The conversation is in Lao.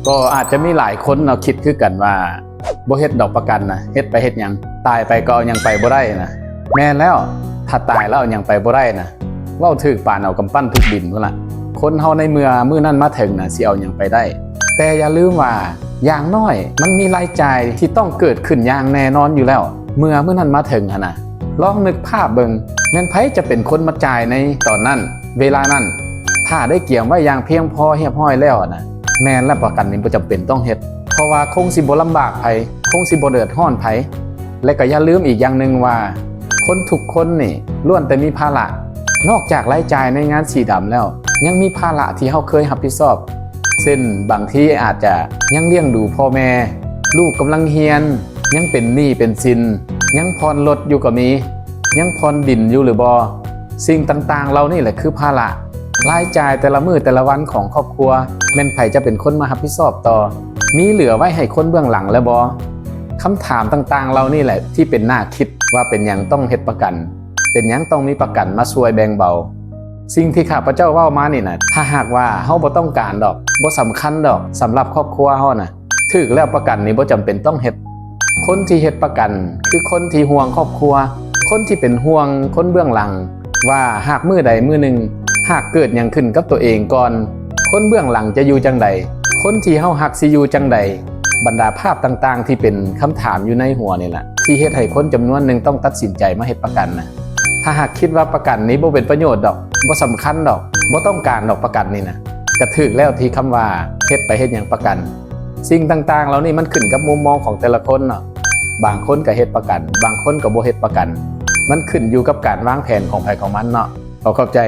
ກໍອາດຈະມີຫຼາຍຄົນເນາະ ຄິດຄືກັນວ່າ ບໍ່ເຮັດດອກປະກັນນະ ເຮັດໄປເຮັດຫຍັງ? ຕາຍໄປກໍເອົາຫຍັງໄປບໍ່ໄດ້ນະ. ແມ່ນແລ້ວ, ຖ້າຕາຍແລ້ວເອົາຫຍັງໄປບໍ່ໄດ້ນະ, ເວົ້າຖືກປານເອົາກຳປັ້ນທຸບດິນພຸ້ນລະ. ຄົນເຮົາໃນເມື່ອມື້ນັ້ນມາເຖິງນະ ຊິເອົາຫຍັງໄປໄດ້? ແຕ່ຢ່າລືມວ່າ ຢ່າງໜ້ອຍມັນມີລາຍຈ່າຍທີ່ຕ້ອງເກີດຂຶ້ນຢ່າງແນ່ນອນຢູ່ແລ້ວ ເມື່ອມື້ນັ້ນມາເຖິງຫັ້ນນະ. ລອງນຶກພາບເບິ່ງ, ແມ່ນໃຜຈະເປັນຄົນມາຈ່າຍໃນຕອນນັ້ນ ເວລານັ້ນ? ຖ້າໄດ້ກຽມໄວ້ຢ່າງພຽງພໍຮຽບຮ້ອຍແລ້ວນະ, ແມ່ນລະ ປະກັນນີ້ບໍ່ຈຳເປັນຕ້ອງເຮັດ, ເພາະວ່າຄົງຊິບໍ່ລຳບາກໃຜ, ຄົງຊິບໍ່ເດືອດຮ້ອນໃຜ. ແລະ ກໍຢ່າລືມອີກຢ່າງໜຶ່ງວ່າ ຄົນທຸກຄົນນີ້ລ້ວນແຕ່ມີພາລະ, ນອກຈາກລາຍຈ່າຍໃນງານສີດຳແລ້ວ ຍັງມີພາລະທີ່ເຮົາເຄີຍຮັບຜິດຊອບ ເຊັ່ນ ບາງທີອາດຈະຍັງລ້ຽງດູພໍ່ແມ່, ລູກກຳລັງຮຽນ, ຍັງເປັນໜີ້ເປັນສິນ, ຍັງຜ່ອນລົດຢູ່ກໍມີ, ຍັງຜ່ອນດິນຢູ່ຫຼືບໍ່? ສິ່ງຕ່າງໆເຫຼົ່ານີ້ແຫຼະຄືພາລະ. ລາຍຈ່າຍແຕ່ລະມື້ແຕ່ລະວັນຂອງຄອບຄົວ ແມ່ນໃຜຈະເປັນຄົນມາຮັບຜິດຊອບຕໍ່? ມີເຫຼືອໄວ້ໃຫ້ຄົນເບື້ອງຫຼັງແລ້ວບໍ່? ຄຳຖາມຕ່າງໆເຫຼົ່ານີ້ແຫຼະທີ່ເປັນໜ້າຄິດວ່າເປັນຫຍັງຕ້ອງເຮັດປະກັນ, ເປັນຫຍັງຕ້ອງມີປະກັນມາຊ່ວຍແບ່ງເບົາ. ສິ່ງທີ່ຂ້າພະເຈົ້າເວົ້າມານີ້ນະ ຖ້າຫາກວ່າເຮົາບໍ່ຕ້ອງການດອກ, ບໍ່ສຳຄັນດອກ ສຳລັບຄອບຄົວເຮົານະ, ຖືກແລ້ວ ປະກັນນີ້ບໍ່ຈຳເປັນຕ້ອງເຮັດ. ຄົນທີ່ເຮັດປະກັນຄືຄົນທີ່ຫ່ວງຄອບຄົວ, ຄົນທີ່ເປັນຫ່ວງຄົນເບື້ອງຫຼັງ ວ່າຫາກມື້ໃດມື້ໜຶ່ງ ຫາກເກີດຫຍັງຂຶ້ນກັບຕົວເອງກ່ອນ, ຄົນເບື້ອງຫຼັງຈະຢູ່ຈັ່ງໃດ? ຄົນທີ່ເຮົາຮັກຊິຢູ່ຈັ່ງໃດ? ບັນດາພາບຕ່າງໆທີ່ເປັນຄຳຖາມຢູ່ໃນຫົວນີ້ລະ ທີ່ເຮັດໃຫ້ຄົນຈຳນວນໜຶ່ງຕ້ອງຕັດສິນໃຈມາເຮັດປະກັນນະ. ຖ້າຫາກຄິດວ່າປະກັນນີ້ບໍ່ເປັນປະໂຫຍດດອກ, ບໍ່ສຳຄັນດອກ, ບໍ່ຕ້ອງການດອກປະກັນນີ້ນະ, ກະຖືກແລ້ວທີ່ຄຳວ່າເຮັດໄປເຮັດຫຍັງປະກັນ. ສິ່ງຕ່າງໆເຫຼົ່ານີ້ມັນຂຶ້ນກັບມຸມມອງຂອງແຕ່ລະຄົນເນາະ. ບາງຄົນກະເຮັດປະກັນ, ບາງຄົນກະບໍ່ເຮັດປະກັນ. ມັນຂຶ້ນຢູ່ກັບການວາງແຜນຂອງໃຜຂອງມັນເນາະ. ຂໍຂອບໃຈ.